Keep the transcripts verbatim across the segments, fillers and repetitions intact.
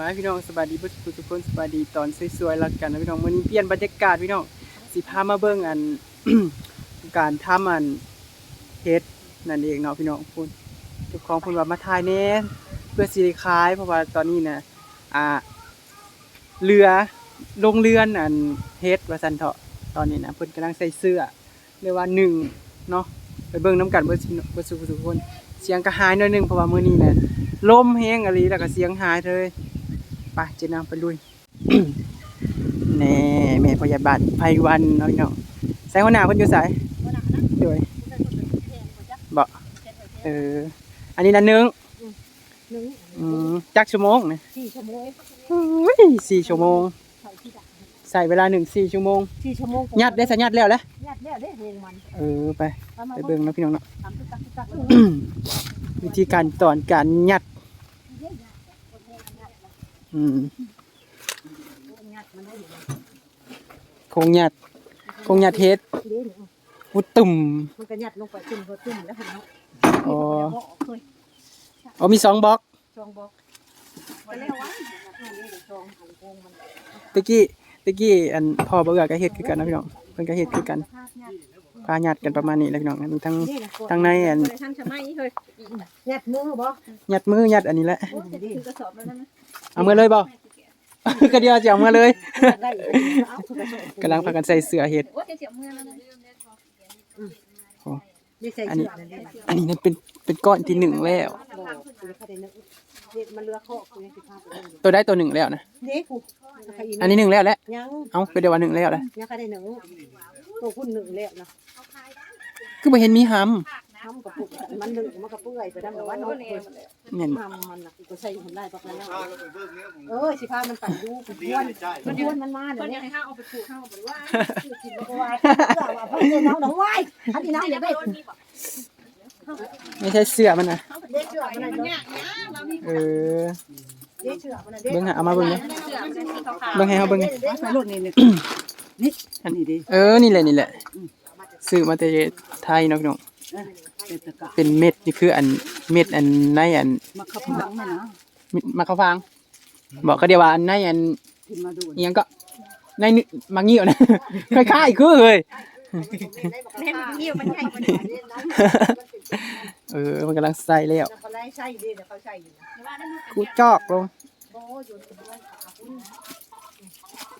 มาพี่น้อง สบายดีเบิดทุกคน สบายดีตอนสวยๆแล้วกันนะพี่น้อง มื้อนี้เปลี่ยนบรรยากาศพี่น้อง สิพามาเบิ่งอัน การทำอันเห็ดนั่นเองเนาะพี่น้อง พู้นเจ้าของเพิ่นว่ามาถ่ายแหน่ เพื่อสิได้ขาย เพราะว่าตอนนี้นะ อ่า เรือ ลงเรือนอันเห็ดว่าซั่นเถาะ ตอนนี้นะ เพิ่นกำลังใส่เสื้อ เรียกว่านึ่งเนาะ ไปเบิ่งนำกันเบิดซุเบิดซุทุกคน เสียงก็หายหน่อยหนึ่ง เพราะว่ามื้อนี้นะ ลมแฮงอีหลี แล้วก็เสียงหายเลย ไปเจ๊นางไปลุย แหน่ แม่พยาบาลไพวันเนาะพี่น้อง ใส่หัวหน้าเพิ่นอยู่ไส หัวหน้านะ โดย เพิ่นเป็นคนแทนบ่จ๊ะ บ่ แทนบ่จ๊ะ เออ อันนี้นะนึ่ง อืมนึ่ง อืม จักชั่วโมงนี่ สี่ชั่วโมง อุ้ย สี่ชั่วโมง ใส่ที่ดัก ใส่เวลานึ่ง สี่ชั่วโมง สี่ชั่วโมง ยัดได้ซะ ยัดแล้วแหละ ยัดแล้วเด้ เฮงมัน เออ ไป เอามา ไปเบิ่งเนาะพี่น้องเนาะ ตำตึกตักตึกตัก วิธีการตอนการยัด อืม โคงยัด โคงยัดเห็ด พุดตุ่ม มันก็ยัดลงไปตุ่มก็ตุ่มแล้วเนาะ อ๋อ อ๋อ มีสองบล็อก สองบล็อก ก็แล้วว่า ตะกี้ ตะกี้อันพ่อบ่าวเอื้อก็เฮ็ดคือกันนะพี่น้อง เพิ่นก็เฮ็ดคือกัน พายัดกันประมาณนี้แหละพี่น้อง มีทั้ง ทั้งในอัน บ่ได้ทันสมัยเฮ้ย ยัดมือบ่ ยัดมือยัดอันนี้แหละ โอ้ย จะได้ถือกระสอบแล้วนะ เอามือเลยบ่ ก็เดี๋ยวจะเอามือเลย ได้ เอาถือกระสอบ กำลังพากันใส่เสื้อเห็ด โอ้ย จะเสียเมือแล้วนะ โอ้ ได้ใส่ อันนี้ เสื้อนั่นแหละ อันนี้นั่นเป็น เป็นก้อนที่นึ่งแล้ว บ่ กูยังบ่ได้นึ่ง เฮ็ดมันเหลือเคาะ กูยังสิพาไปนึ่ง ตัวได้ตัวนึ่งแล้วนะ เด้กู อันนี้นึ่งแล้วแหละ ยัง เอ้า ก็เดี๋ยวว่านึ่งแล้วแหละ ยังบ่ได้นึ่ง ตัวคุณนึ่งแล้วนะ คือบ่เห็นมีหำ หำกระปุก มันนึ่ง มันกระเปื่อยไปนำ แต่ว่าเนาะ แม่น หำมันน่ะ กูก็ใส่หันได้ปะกันแล้ว เออ สิพามันไปดู กูชวน มันชวนมันมาเดี๋ยวนี้ เพิ่นอยากให้เฮาเอาไปปลูก เฮาก็บ่ได้ว่า กินบ่ว่า เพื่อว่าเพิ่นเนาะ น้องว้าย อันนี้น้องอยากได้ ไม่ใช่เสื้อมันนะ เด้เสื้อมันน่ะ เออ เด้เสื้อมันน่ะ เบิ่งหา เอามาเบิ่งดิ เบิ่งให้เฮาเบิ่งดิ ใส่รถนี่นี่ นี่ อันนี้ดิ เออ นี่แหละ นี่แหละ ซื้อมาแต่ไทยเนาะพี่น้อง เออ เป็นตะกะ เป็นเม็ด นี่คืออัน เม็ดอันในอัน มะขามนั่นนะ เม็ดมะขามฟาง บอกก็เดียวว่าอันในอัน กินมาดู อิหยังก็ ในนี่ มะงิ้วนะ คล้ายๆ คือเลย ในมะงิ้วมันใหญ่กว่านี้ เออ มันกำลังใส่แล้ว แล้วเขาไล่ใส่ดิ แล้วเขาใส่อยู่นะ กูจอกลง บ่อยู่ในเรือนค่ะ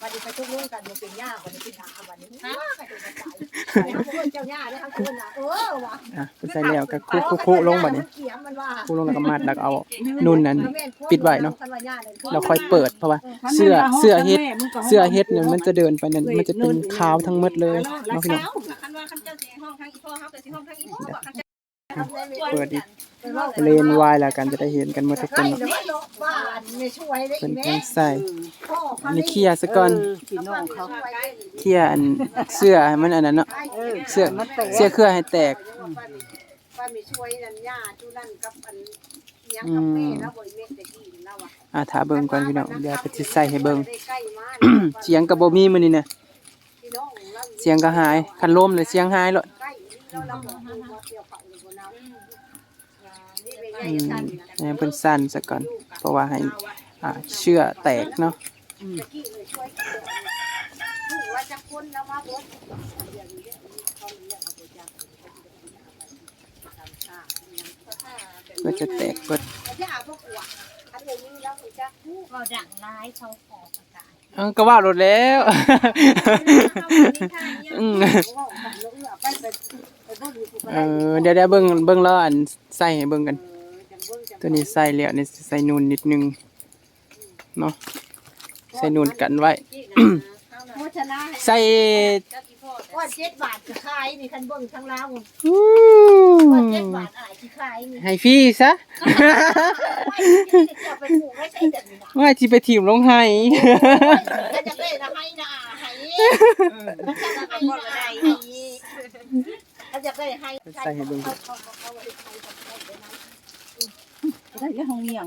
บัดนี้ไปตกลงกันบ่เป็นหญ้า บัดนี้เป็นหญ้า บัดนี้ ฮะ เจ้าหญ้าเด้อ เขาเอิ้นน่ะ เออว่ะ อ่ะ ใส่แล้วก็คุๆๆลงบัดนี้ เขียมมันว่า คุลงแล้วก็มัด แล้วก็เอานุ่นนั้นปิดไว้เนาะ แล้วค่อยเปิด เพราะว่าเสื้อ เสื้อเห็ด เสื้อเห็ดเนี่ยมันจะเดินไปนั่น มันจะเป็นขาวทั้งหมดเลยเนาะพี่น้อง คันว่าคันเจ้าสิห้องทางอีพ่อ เฮาก็สิห้องทางอีพ่อ เปิดอีก เลนวายแล้วกัน จะได้เห็นกันหมดทุกคนเนาะ เพิ่นกำลังใส่ อันนี้เคลียร์ซะก่อน เออ พี่น้องเขา เคลียร์อันเสื้อให้มันอันนั้นเนาะ เออ เสื้อ มันแตก เสื้อเครือให้แตก ป้าไม่ช่วยนั่นย่าจุนั่นกับอันเลี้ยงกับแม่แล้วบ่อยเม็ดแต่กี้นั่นแล้วอะ อ่ะ ถ้าเบิ่งก่อนพี่น้อง เดี๋ยวไปสิใส่ให้เบิ่ง ได้ใกล้มา เสียงก็บ่มีมื้อนี้นะ เสียงก็หาย คันลมเลยเสียงหายโลด อืม ให้เพิ่นสั่นซะก่อน เพราะว่าให้ อ่า เสื้อแตกเนาะ ก็จะแตกเบิด ก็ดังร้ายเขาขอประกาศ เออ ก็ว่าโลดแล้ว อืม เออ เดี๋ยว เดี๋ยวเบิ่ง เบิ่งแล้วอันใส่ให้เบิ่งกัน ตัวนี้ใส่แล้ว นี่ใส่นูนนิดนึงเนาะ ใส่นูนกันไว้ ใส่ ก้อนเจ็ดบาทก็ขายนี่ คันเบิ่งทางลาว อืม ก้อนเจ็ดบาทอ้ายสิขายนี่ ให้ฟรีซะ จะไปปลูกไว้ใส่แบบนี้นะ ว่าสิไปถิ่มลงไห้ ก็จะได้นะ ให้นะ ให้ ก็จะได้ให้ ใส่ให้เบิ่ง ได้แค่ห้องเมียง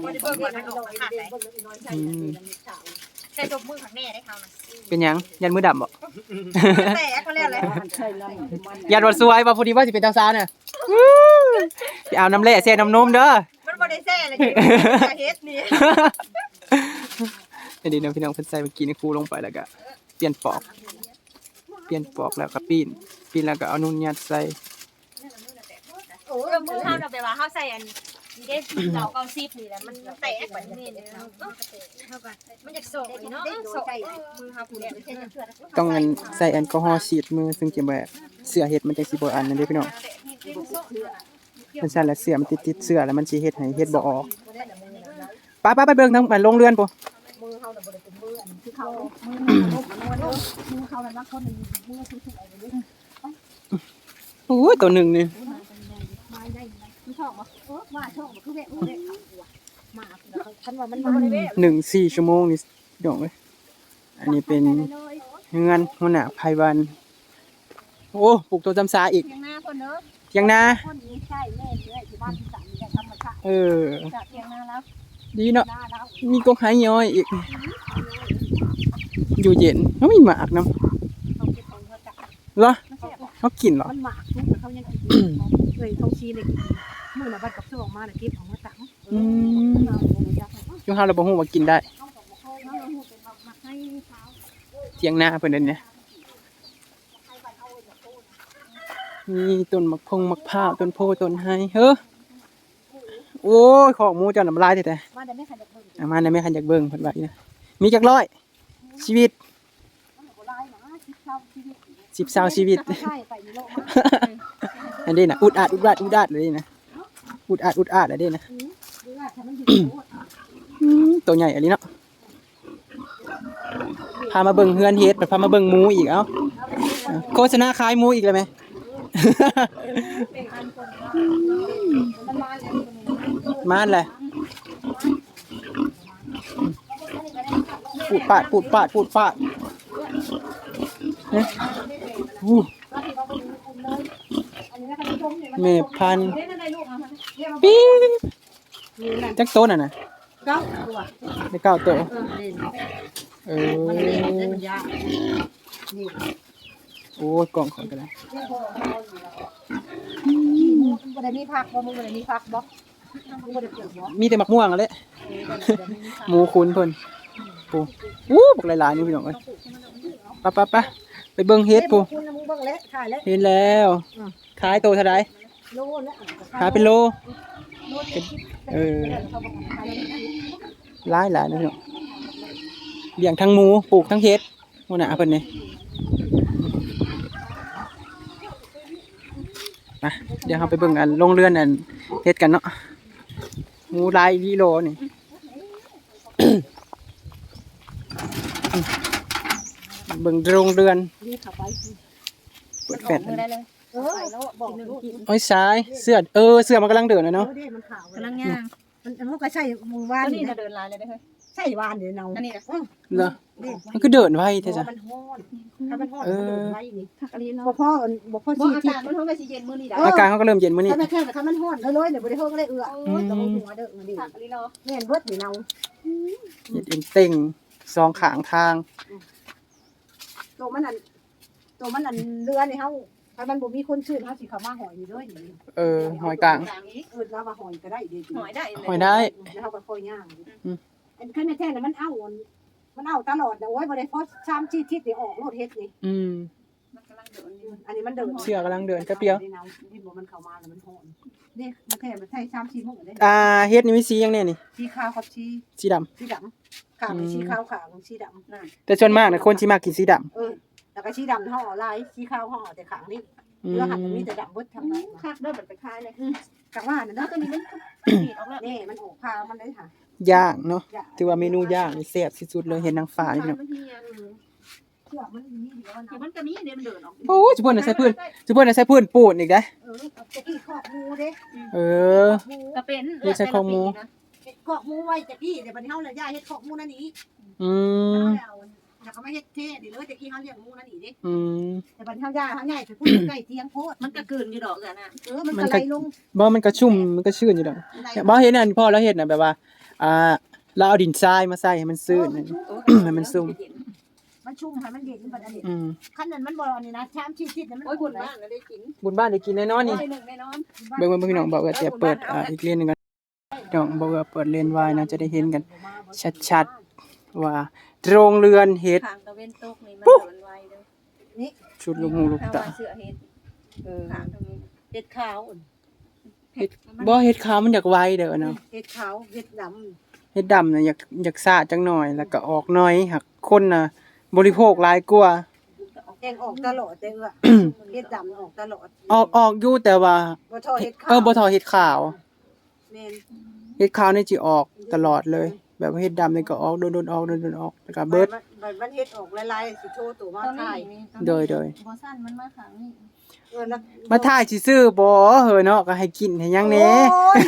อืม ใส่จบมือข้างแน่ได้เขานะ เป็นหยัง ยันมือดำบ่ แต่เขาเรียกอะไร ยันวันสวยว่าพอดีว่าสิเป็นเจ้าสาวเนี่ย ไปเอาน้ำแร่แช่น้ำนมเด้อ มันบ่ได้แซ่เลย เฮ็ดนี่ อันนี้เนาะพี่น้อง เพิ่นใส่เมื่อกี้นี่ ครูลงไปแล้วก็เปลี่ยนปอก เปลี่ยนปอกแล้วก็ปิ้น ปิ้นแล้วก็เอานุ่นยัดใส่ โอ้มือเฮาน่ะแบบว่าเฮาใส่อันนี้เด้เก้าเก้าสิบนี่แหละมันแตกบัดนี้เนาะมันอยากโซกเนาะโซกมือเฮาผู้เดียว ต้องอันใส่แอลกอฮอล์ฉีดมือ ถึงจะแบบเสื้อเห็ดมันจังสิบ่อันนั่นเด้พี่น้อง มันสั่นแล้วเสื้อมันติดติดเสื้อแล้วมันสิเฮ็ดให้เห็ดบ่ออก ไปไปไปเบิ่งทางอันโรงเรือนพุ้น มือเฮาน่ะบ่ได้เป็นมืออันคือเขามือมือเขามันว่าคนมือสุดๆเลย โอ้ย ตัวหนึ่งนี่ มันชอบบ่เออว่าชอบบ่คือแบบแบบมาคันว่ามันมาได้แบบ หนึ่งสี่ชั่วโมงนี่พี่น้องเอ้ย อันนี้เป็นเฮือนหัวหน้าไพวัน โอ้ ปลูกต้นจำสาอีก เทียงนาเพิ่นเด้อ เถียงนา คนนี้ใช่แม่เด้อที่บ้านที่สามนี่ธรรมชาติ เออ จากเทียงนาแล้ว ดีเนาะ นาแล้ว มีกกไฮย้อยอีก อยู่เย็น เขามีหมากนำ เขาเก็บของเฮาจาก เหรอ มันแซ่บ เขากินเหรอ มันหมากทุกเขายังกินเลยทองชีเลยกินมื้อน่ะบัดกับซื้อออกมาน่ะเก็บของมาตัก อืม อยู่เฮาเราบ่ฮู้ว่ากินได้ เถียงนาเพิ่นเด้อเนี่ย มีต้นหมากพงหมากพร้าว ต้นโพต้นไฮ เฮ้อ โอ้ย คอกหมูเจ้าน้ำลายแท้ๆ มาได้ไม่คันอยากเบิ่ง เอามาได้ไหม คันอยากเบิ่งเพิ่นว่าอีกนะ มีจักร้อย ชีวิต มันก็บ่หลายนะสิบเท่าชีวิต สิบซาวชีวิต ถ้าใช่ไปนี่โลกมัน อันนี้นะ อุดอัด อุดอัด อุดอัดเลยนะ อุดอัด อุดอัดเลยนะ หรือว่าถ้ามันอยู่โลก อืม ตัวใหญ่อันนี้เนาะ พามาเบิ่งเฮือนเฮ็ด พามาเบิ่งหมูอีก เอ้า โฆษณาขายหมูอีกแล้วไหม มันมาเลย มานแหละ ปูดปาด ปูดปาด ปูดปาด เนี่ยอู้ แม่พันธุ์ ปี๊บ จักโตน่ะนะ เก้าตัว ได้เก้าโต เออเล่น เออ มันเล่นได้มันยากนี่ โอ้ย กล่องของกันนะ มันบ่ได้มีผักบ่มันบ่ได้มีผักบ่มันบ่ได้ปลูกบ่ มีแต่หมากม่วงอะแหละ เออมันบ่ได้มีผัก หมูขุนเพิ่น โอ้อู้บักหลายๆนี่พี่น้องเอ้ย ไปไปไปไปเบิ่งเฮ็ดพุ้น คุณมึงเบิ่งแล้วถ่ายแล้ว เห็นแล้ว อืม ขายโตเท่าใด โลแล้ว ขายเป็นโล โลเจ็ดสิบ เออ เขาบอกขายแล้ว หลายหลายนะพี่น้อง เลี้ยงทั้งหมู ปลูกทั้งเฮ็ด หัวหน้าเพิ่นนี่ มา เดี๋ยวเราไปเบิ่งอันโรงเรือนอันเฮ็ดกันเนาะ หมูหลายอีหลีโลนี่ เบิ่งโรงเรือน นี่เขาไป เปิดแฟลช เออบอกลูก โอ้ยสาย เสื้อ เออ เสื้อมันกำลังเดินนะเนาะ เออเด้มันขาว กำลังย่าง มันมันก็ใช่มือวาน ตัว นี่ นี้ นะ นะเดินลายเลยเด้อเฮ้ย ใช่วานเดี๋ยวเนา อันนี้นะ เหรอ นี่ มันคือเดินไวแท้ เพราะ จ้ะ มันฮ้อนถ้ามันฮ้อน เออ มันเดินไวนี่ ผักอะไรเนาะ บ่พอบ่พอ บ่ สี่ อา ทิศ กาศมันเท่ากับสิเย็นมื้อนี้ได้ อากาศเขาก็เริ่มเย็นมื้อนี้ ถ้ามันแค่ถ้ามันฮ้อนเลยเลยเนี่ยบ่ได้ฮ้องเลยเอือ อืม แต่บ่หัวเด้อนี่ ผักอะไรเนาะ แม่นเบิดนี่เนา เฮ็ดเองเต็งสองข้างทาง ตัวมันอันตัวมันอันเรือนี่เฮาถ้ามันบ่มีคนซื้อเฮาสิเข้ามาหอยนี่เด้อนี่ เออ หอยกลาง เอิ้นว่าว่าหอยก็ได้เด้ หอยได้ หอยได้ แล้วเฮาก็ค่อยย่าง อืม อันคันแท้น่ะมันเอาอันมันเอาตลอดนะโอ้ยบ่ได้พอสามสี่ทิศนี่ออกโลดเฮ็ดนี่ อืม มันกำลังเดินอยู่ อันนี้มันเดิน เสื้อกำลังเดินแป๊บเดียว เห็นบ่มันเข้ามาแล้วมันฮ้อนนี่มันแค่มันใช่สามสี่มื้อเด้ อ่า เฮ็ดนี่มีสีหยังแน่นี่ สีขาวกับสี สีดำ สีดำขางนี่ อืม สีขาวขางสีดำ นั่น แต่ส่วนมากนะคนสิมักกินสีดำ เออ แล้วก็สีดำเฮาเอาลายสีขาวเฮาเอาแต่ขางนี่ อืม เรือหันมันมีแต่ดำเบิดทั้งนั้น คักเด้อบัดไปขายเลย อืมจังว่านั่น แล้ นะ วตัวนี้มันก็ดีดออกแล้ว นี่มันออกพามันเลยค่ะ ย่างเนาะ ถือว่าเมนูย่างนี่แซ่บที่สุดเลย เห็ดนางฟ้าพี่น้อง มันเหี่ย เสื้อมันมีเดียวนะ มันก็มีเนี่ยมันเดินออก โอ้ย สิเพิ่นน่ะใส่พื้น สิเพิ่นน่ะใส่พื้นปูนอีกเด้อ เออเอาจะกี้คอกหมูเด้ เออ หมู ก็เป็น เฮ็ดใส่คอกหมู เฮ็ดคอกหมูไว้จะกี้เดี๋ยวบัดนี้เฮาละย่าเฮ็ดคอกหมูนั่นนี่ อืม แล้วก็มาเฮ็ดแค่นี่เลยจะกี้เฮาเลี้ยงหมูนั่นนี่เด้ อืม แต่บัดนี้เฮาย่าเฮาใหญ่ไปพูดใกล้เตียงโพด มันก็กลืนอยู่ดอกเอือน่ะ เออมันก็ไหลลง บ่มันก็ชุ่ม มันก็ชื้นอยู่ดอก ไหล บ่เห็นอันพ่อเราเฮ็ดน่ะแบบว่า อ่า เราเอาดินทรายมาใส่ให้มันชื้น ให้มันซุ่ม มันชุ่มให้มันเย็นบัดนี้ อืม คันนั้นมันบ่อันนี้นะชามชีทิศเนี่ยมัน โอ้ยบุญบ้านน่ะได้กิน บุญบ้านได้กินแน่นอนนี่ ได้หนึ่งแน่นอน เบิ่งเบิ่งเบิ่งพี่น้อง บ่าวเอื้อเตรียมเปิด อ่า อีกเลนหนึ่งก่อน พี่น้อง บ่าวเอื้อเปิดเลนวายนะ จะได้เห็นกันชัด ว่าโรงเรือนเฮ็ด ข้างตะเวนตกนี่มัน ปุ๊บ มันไวเด้อ นี่ ชุดลูกหูลูก ถ้า ตา ว่าเสื้อเฮ็ด เออ ข้างตรงนี้ เห็ดขาวอุ่น เฮ็ดบ่เฮ็ดขาวมันอยากไวเด้อเนาะ เห็ดขาวเห็ดด เฮ็ดดำน่ะอยากอยากซ่าจังหน่อย แล้วก็ออกหน่อยหากคนน่ะบริโภคหลายกว่า ำแกงออกตลอดแต่เอื้อเห็ดดำออกตลอด ออกออกอยู่แต่ว่า บ่ทอเห็ดขาว เออบ่ทอเฮ็ดขาว แม่น เฮ็ดขาวนี่สิออกตลอดเลย แบบว่าเฮ็ดดำนี่ก็ออกโดนๆออกโดนๆออกแล้วก็เบิด มันมันเห็ดออกหลายๆสิโทรตัวมาถ่าย โดยโดย บ่สั้นมันมาข้างนี้ เออนะ มาถ่ายซื่อๆบ่เฮ้ยเนาะก็ให้กินให้หยังแหน่ โอ้ย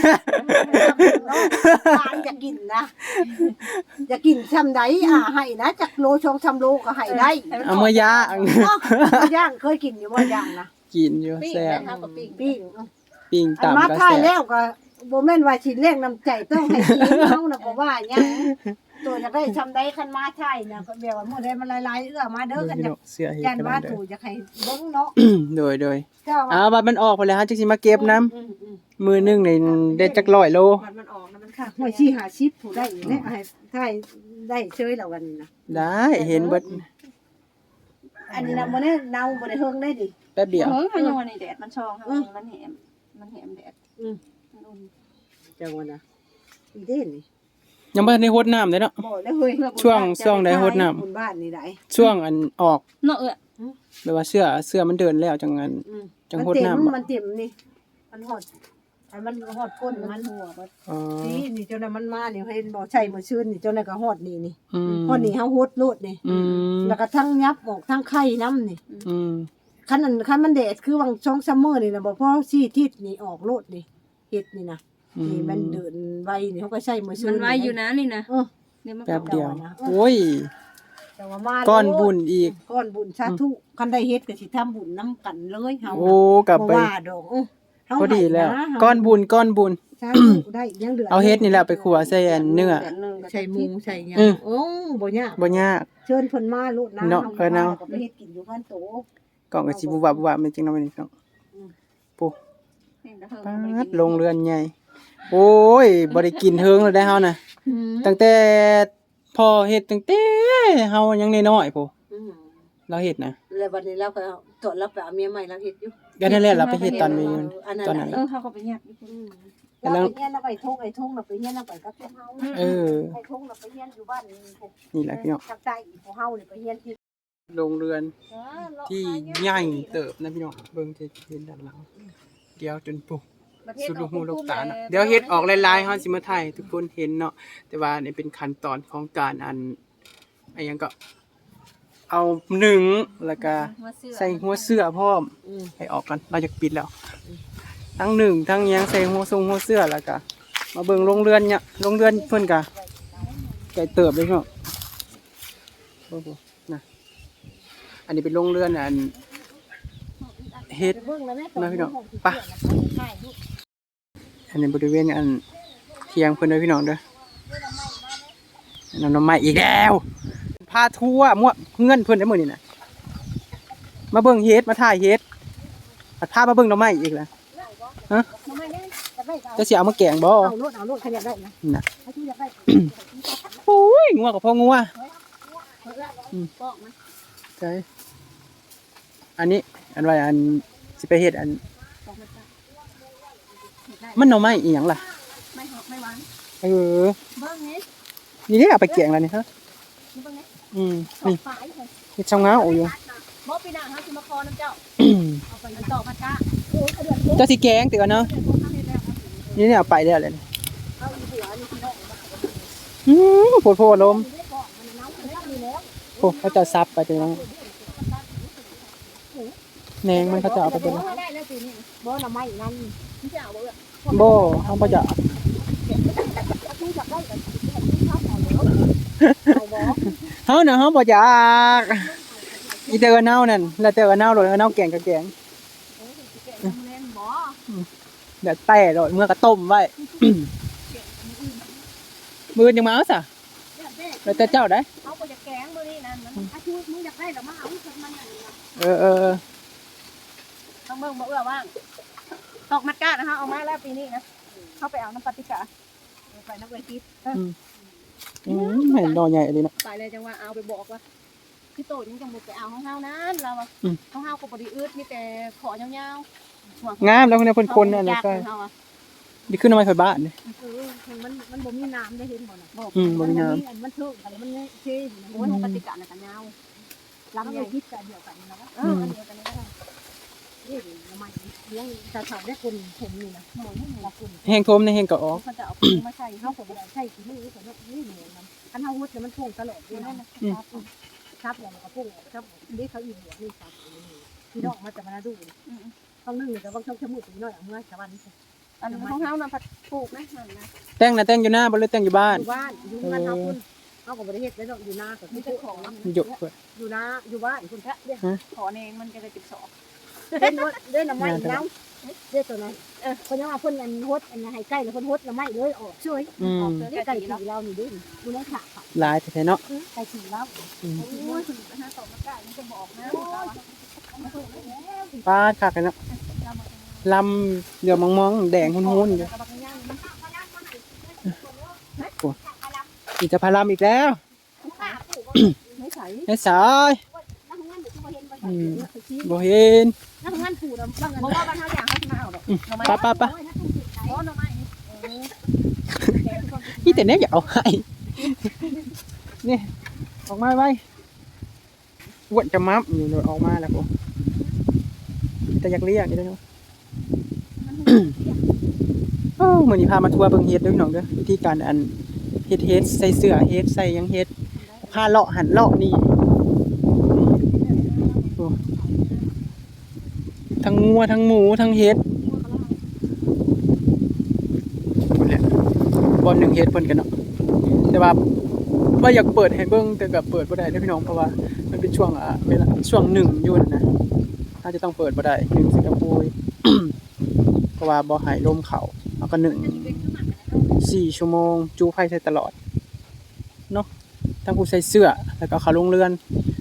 หวานจะกินนะ จะกินช่ำใดอ่ะให้นะจักโลสองสามโลก็ให้ได้ เอามาย่าง เนาะย่างเคยกินอยู่บ่ย่างนะ กินอยู่ ปิ้ง แซ่บ นะคะก็ปิ้ง ปิ้ง ปิ้ง อัน ตำ มา ก็ ถ่าย แซ่ แล้ บ วก็บ่แม่นว่าสิเลี้ยงน้ำใจต้องให้กินเฮานะเพราะว่าหยังตัวอยากได้ช่ำใดคันมาถ่ายนะก็แบบว่ามื้อใดมันหลายๆเอื้อมาเด้อคันอยาก เสื้อเฮ็ด ย่าน กัน ว่า เด้ ตั อ วอยากให้เบิ่งเนาะ โดยโดย เจ้า เอาบัดมันออกไปแล้วเฮาจังสิมาเก็บนำ อืมอืม มื้อหนึงนี่ได้จักร้อยโล มันมันออกแล้วมัน ค่ะห้อยสี่ห้าสิบผู้ได้อยู่เนี่ยให้ถ่ายได้เฉยแล้ววันนี้นะ ได้เห็นเบิด อันนี้นะบ่ได้เน่าบ่ได้เฮิงได้ดิ แป๊บเดียว เฮ้ยมันยังวันนี้แดดมันช่องค่ะ อืม มันแหมมันแหมแดด อืม มันอุ่น จังหวะนะอีเด่นนี่ ยังบ่ทันได้หดน้ำเลยเนาะ บ่แล้วเฮ้ย ช่วงช่วงใดหดน้ำ บุญบ้านนี่ได้ ช่วงอันออก เนาะเอื้อ แบบว่าเสื้อเสื้อมันเดินแล้วจังอัน อืม จังหดน้ำ มันเต็มมันเต็มนี่ มันหอดอันมันหอดก้นมัน หัวมัน อ๋อ นี่นี่เจ้านั้นมันมานี่เห็นบ่ใช่มื้อซื่นนี่เจ้านั้นก็หอดนี่นี่ อืม หอดนี่เฮาหดโลดนี่ อืม แล้วก็ทั้งยับออกทั้งไข่น้ำนี่ อืม คันนั้นคันมันแดดคือวังช่องซัมเมอร์นี่นะบ่พอสี่ทิศนี่ออกโลดนี่เห็ดนี่นะ อืม นี่มันเดินไวนี่เขาก็ใช่มื้อซื่ มัน นไวอยู่นะนี่นะ เออ เดี๋ยวมัน แป๊บเดียว ก่อนนะ โอ้ย แต่ว่ามา ก้อนบุญอีก ก้อนบุญสาธุคันได้เห็ดก็สิทำบุญนำกันเลยเฮา โอ้กลับไป บ่ว่าดอกเออเฮา พอดีแล้ว ให้นะ ก้อนบุญก้อนบุญ สาธุได้ยังเหลือ เอาเห็ดนี่แหละไปขั่วใส่อันเนื้อ ใส่หมูใส่หยัง อืม โอ้บ่ยาก บ่ยาก เชิญเพิ่นมาโลดนะ เนาะ ฮ เออเนาะ ก็ไปเฮ็ดกินอยู่บ้านโต กล่องก็สิบุบวับบุบวับแม่นจังเนาะมื้อนี้เนาะ อืม ปุ๊ เห็นแต่เฮิง ปาดโรงเรือนใหญ่ โอ้ยบ่ได้กินเฮิงแล้วได้เฮานะ อืม ตั้งแต่พ่อเฮ็ดตั้งแต่เฮายังน้อยๆพุ้น อืม ลาวเฮ็ดนะ แล้วบัดนี้เราก็ตอนเราไปเอาเมียใหม่เราเฮ็ดอยู่ ก็นั่นแหละเราไปเฮ็ดตอนนี้ อันนั้น ตอนนั้น เออเขาก็ไปยัดอยู่ อืม แล้ว เราไปเฮียนเราไปทงไอ้ทงเราไปเฮียนเราไปกับพวกเฮา เออ ไอ้ทงเราไปเฮียนอยู่บ้านนี่ นี่แหละพี่น้อง ทางใต้อีกพวกเฮานี่ไปเฮียนที่ โรงเรือนที่ใหญ่เติบนะพี่น้อง เบิ่งจะเห็นด้านหลัง เดี๋ยวจนปุ๊บ สุดลูกหูลูกตานะ เดี๋ยวเฮ็ดออกหลายๆเฮาสิมาถ่ายให้ทุกคนเห็นเนาะ แต่ว่านี่เป็นขั้นตอนของการอัน อันหยังก็ เอานึ่งแล้วก็ใส่หัวเสื้อพร้อม อืม ให้ออกกัน เราจะปิดแล้ว ทั้งนึ่งทั้งหยังใส่หัวทรงหัวเสื้อแล้วก็ มาเบิ่งโรงเรือนเนี่ย โรงเรือนเพิ่นก็ใหญ่เติบเลยเนาะ โอ้โห นะ อันนี้เป็นโรงเรือนอันเฮ็ดนะพี่น้อง ไป อันนี้บริเวณอันเถียงเพิ่นเด้อพี่น้องเด้อ น้ำ หน่อไม้อีกแล้ว พาทัวร์มั่วเฮือนเพิ่นได้มื้อนี้นะ มาเบิ่งเห็ด มาถ่ายเห็ด พามาเบิ่งหน่อไม้อีกแล้ว ฮะ จะสิเอามาแกงบ่ เอาโลดเอาโลดขยับได้นะ น่ะ เอาที่อยากได้ โอ้ย งัวกับพ่องัว อืม ใช่ อันนี้ อันว่าอันสิไปเฮ็ดอัน มันหน่อไม้อีหยังล่ะ ไม่หอมไม่หวาน เออ เบิ่งนี่ นี่เด้เอาไปแกงแล้วนี่ฮะ นี่เบิ่งนี่ อืม สอง นี่ ฝายเลย เฮ็ดเซาเหงาอยู่ บ่ปีหน้าเฮาสิมาคอน้ำเจ้า เอาไปตอกมาจ้า เจ้าสิแกงติวะเนาะ นี่เนี่ยเอาไปแล้วเลย เอาอีหัวนี่พี่น้อง อืมโพดโพดลม โอ้เขาเจ้าซับไปติวะ แหนงมันเขาเจ้าเอาไปเบิดแล้ว ได้แล้วปีนี้บ่หน่อไม้นั่น บ่เฮาบ่อยาก ที่อยากได้ก็สิให้ที่ชอบเอาแล้วเอาบ่ เฮาน่ะเฮาบ่อยากอีแต่เอิ้นเฮานั่นแล้วแต่เอิ้นเฮาโลด เอิ้นเฮาแกงก็แกง แกงแม่นบ่ เดี๋ยวแต่โลด เมื่อก็ต้มไว้ มื้ออื่นยังมาเอาซะ แล้วแต่เจ้าได้ เขาก็จะแกงมื้อนี้นั่นมัน อาชูมึงอยากได้ก็มาเอาเพิ่นมานั่นน่ะ เออเออเออ ต้องเบิ่งบ่เอื้อว่าง ตอกมัดก้านะคะ เอามาแล้วปีนี้นะ เขาไปเอาน้ำปฏิกา เอาไปนักเวที อืม อืม เห็นดอกใหญ่เลยนะ ไปเลยจังว่าเอาไปบอกว่า พี่โตยังจังบ่ไปเอาของเฮานั้น เราอะ อืม ของเฮาก็บ่ได้อึด มีแต่ขอยาวๆ งามแล้วเนี่ย เพิ่นคนน่ะนะ ใช่ เฮาอะ นี่คือหน่อไม้ไฟบ้านนี่ เออ มัน มันบ่มีน้ำได้ เห็นบ่น่ะ อืม บ่มีน้ำ มันเถิงกันแล้วมันเซอยู่นะ โอ้ย ปฏิกะน่ะก็ยาว ลำใหญ่ คิดกันเดียวกันนะ เออ อันเดียวกันนี่ก็ได้ นี่หน่อไม้เลี้ยง แต่ถามได้คน คนนี่นะ หน่อนี่หน่อคน แห้งทมในแห้งก็ออก เขาจะเอามาใส่ เขาก็บ่ได้ใส่ขี้มือเขาเนาะ นี่หน่อมัน คันเฮาฮุดเนี่ยมันพุ่งตลอดเลยนะ อืม ครับ ครับแล้วมันก็พุ่งออก ครับ เด็กเขาอีกหัวนี่ครับ พี่น้องมาแต่มาดู อืม บางนึงเนี่ยก็บางช่วงเช้ามืดพี่น้อยเอาเมื่อชาวบ้านนี่ อันของเฮานะ ผักปลูกนะ นั่นนะ แต่งนะ แต่งอยู่หน้าบ่หรือแต่งอยู่บ้าน อยู่บ้าน อยู่เฮือนเฮา เออ พุ่น เฮาก็บ่ได้เฮ็ดแล้วเนาะ อยู่นาก็มีแต่ของ เยอะเกิน อยู่นา อยู่บ้านพุ่นแท้ ฮะ ขอเองมันจะได้สิบสอง เล่นรถ เล่นน้ำไม้ งาน เนาะ เล่นตัวนั้น เออ เพิ่นยังว่าเพิ่นอันฮด อันให้ใกล้แล้วเพิ่นฮดน้ำไม้เลยออกเฉย อืม ออกเลย ใกล้ที่เรานี่เด้ อยู่ในสระเขา หลายแท้ๆเนาะ อืม ใกล้ที่เรา อืม โอ้ย หาของมาใกล้มันจะบ่ออกนะ ปาดคักเลยเนาะ ลำเหลืองมองๆ แดงหุ่นๆ อยู่ โอ้ อินทผลัมอีกแล้ว ไม่ใส่ ไม่ใส่ อืม บ่เห็น นักงานผูดอะ บางอัน เพราะว่าบ้านเฮาอยากให้มาเอาดอก อืม หน่อไม้ ไปๆๆ โอ้ หน่อไม้นี่ เออ นี่แต่เนี้ยอยากเอาให้ นี่ ออกมาไว้ อ้วนจะมับอยู่เลย ออกมาแล้ว โอ้ แต่อยากเลี้ยงอยู่เลยเนาะ โอ้ มื้อนี้พามาทัวร์เบิ่งเห็ดเด้อพี่น้องเด้อ วิธีการอันเฮ็ดเห็ด ใส่เสื้อเห็ด ใส่หยังเห็ด พาเลาะหั้นเลาะนี่ โอ้ ทั้งงัว ทั้งหมู ทั้งเห็ด พู้นแหละ บ่อนหนึ่งเห็ดเพิ่นกันเนาะ แต่ว่า ว่าอยากเปิดให้เบิ่ง แต่ก็เปิดบ่ได้เด้อพี่น้อง เพราะว่ามันเป็นช่วง อ่า เวลา ช่วงนึ่งอยู่นะ อาจจะต้องเปิดบ่ได้ นึ่งใส่กระปุย เพราะว่าบ่ให้ลมเข้า แล้วก็นึ่งสี่ชั่วโมง จูไฟใส่ตลอด เนาะ ทั้งผู้ใส่เสื้อ แล้วก็เข้าโรงเรือน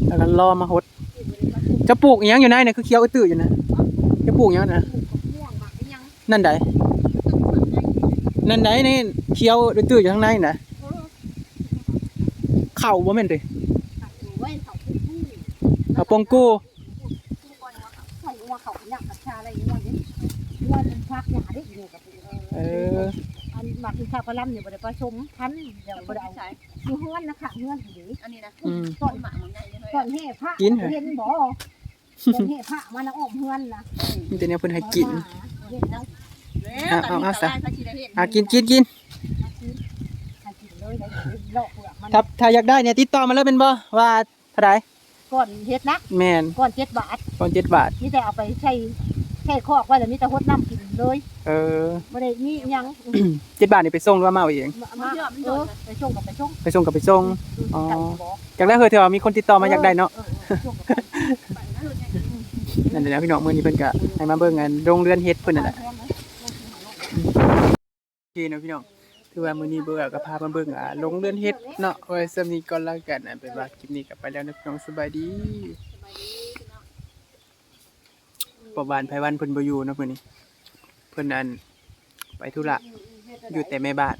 แล้วก็รอมาฮด จะปลูกอีหยังอยู่ในน่ะ คือเขียวอื้อตื้ออยู่นะ จะปลูกอีหยังนะ นั่นใด นั่นใดนี่ เขียวอื้อตื้ออยู่ข้างในน่ะ ข้าวบ่แม่นติ ข้าวปงกู้ ใส่งัวเขาหยังกัญชาอะไรงัวนี่ งัวมันพักยาได้อยู่กับ เออ อันหมากอินทผลัมนี่บ่ได้ผสมพันธุ์ เดี๋ยวบ่ได้เอา อยู่เฮือนนะคะ เฮือนอยู่เด้ อันนี้นะ อืม ต้นหมากมันใหญ่เลย ต้นแห่พระ กินเหรอ เห็นบ่ ต้นแห่พระมานะอ้อมเฮือนนะ มีแต่แนวเพิ่นให้กิน เห็นนะ เอา เอา เอาซะ เขาสิได้เห็น อ่ะ กิน กิน กิน ให้กินเลยนะ เลาะเปลือกมัน ถ้า ถ้าอยากได้เนี่ย ติดต่อมาเลยเป็นบ่ ว่าเท่าใด ก่อนเฮ็ดนะ แม่น ก่อนเจ็ดบาท ก่อนเจ็ดบาท มีแต่เอาไปใส่ ใส่คอกไว้แล้วมีแต่ฮดน้ำกินเลย เออ บ่ได้มีหยัง เจ็ดบาทนี่ไปส่งหรือว่ามาเอาเอง มา มา เออ ไปส่งกับไปส่ง ไปส่งกับไปส่ง อืม อ๋อ ไก่บอก อยากได้เฮือเถื่อมีคนติดต่อมาอยากได้เนาะ เออ เออ เออ ส่งกับไป นั่นแหละพี่น้อง มื้อนี้เพิ่นก็ให้มาเบิ่งอันโรงเรือนเห็ดเพิ่นนั่นแหละ โอเคเนาะพี่น้อง ถือว่ามื้อนี้เบิ่งก็พามาเบิ่ง อ่า โรงเรือนเห็ดเนาะ ไว้ส่ำนี้ก่อนแล้วกัน อ่ะ เป็นว่าคลิปนี้ก็ไปแล้วนะพี่น้อง สบายดี พ่อบ้านไพวันเพิ่นบ่อยู่เนาะมื้อนี้ เพิ่นอันไปธุระ อยู่แต่แม่บ้าน